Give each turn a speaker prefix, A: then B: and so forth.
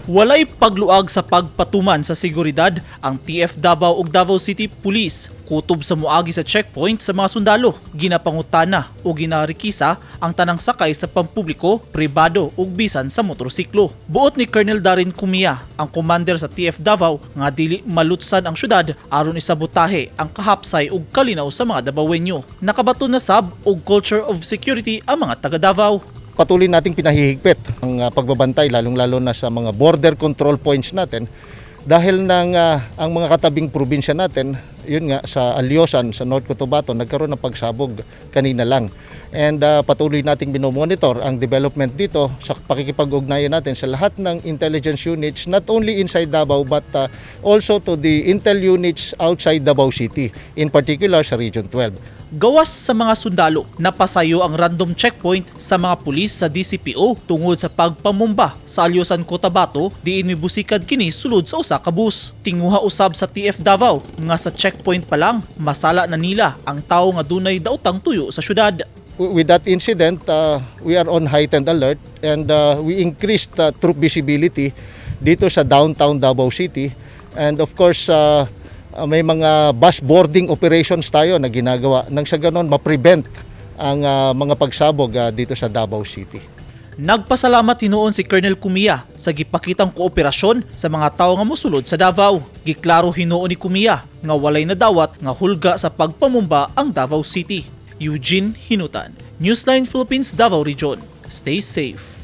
A: Walay pagluag sa pagpatuman sa seguridad ang TF Davao ug Davao City Police kutob sa muagi sa checkpoint sa mga sundalo. Ginapangutana o ginarikisa ang tanang sakay sa pampubliko, pribado ug bisan sa motorsiklo. Buot ni Colonel Darin Kumia, ang commander sa TF Davao, nga dili malutsan ang syudad aron isabotahe ang kahapsay ug kalinaw sa mga Dabawenyo. Nakabaton na sab og culture of security ang mga taga Davao.
B: Patuloy nating pinahihigpit ang pagbabantay, lalong-lalo na sa mga border control points natin dahil nang ang mga katabing probinsya natin, yun nga, sa Aleosan sa North Cotabato, nagkaroon ng pagsabog kanina lang. And patuloy nating binomonitor ang development dito sa pakikipag-ugnayan natin sa lahat ng intelligence units, not only inside Davao but also to the intel units outside Davao City, in particular sa Region 12.
A: Gawas sa mga sundalo, napasayo ang random checkpoint sa mga pulis sa DCPO tungod sa pagpamumba sa Aleosan, Cotabato, diin mibusikad kini sulod sa usa ka bus. Tinguha usab sa TF Davao nga sa checkpoint pa lang masala na nila ang tawo nga dunay daotang tuyo sa syudad.
B: With that incident, we are on heightened alert and we increased troop visibility dito sa downtown Davao City. And of course, may mga bus boarding operations tayo na ginagawa nang sa ganon ma-prevent ang mga pagsabog dito sa Davao City.
A: Nagpasalamat hinuon si Colonel Kumia sa gipakitang kooperasyon sa mga tawo nga mosulod sa Davao. Giklaro hinuon ni Kumia nga walay nadawat nga hulga sa pagpamumba ang Davao City. Eugene Hinutan, Newsline Philippines, Davao Region. Stay safe.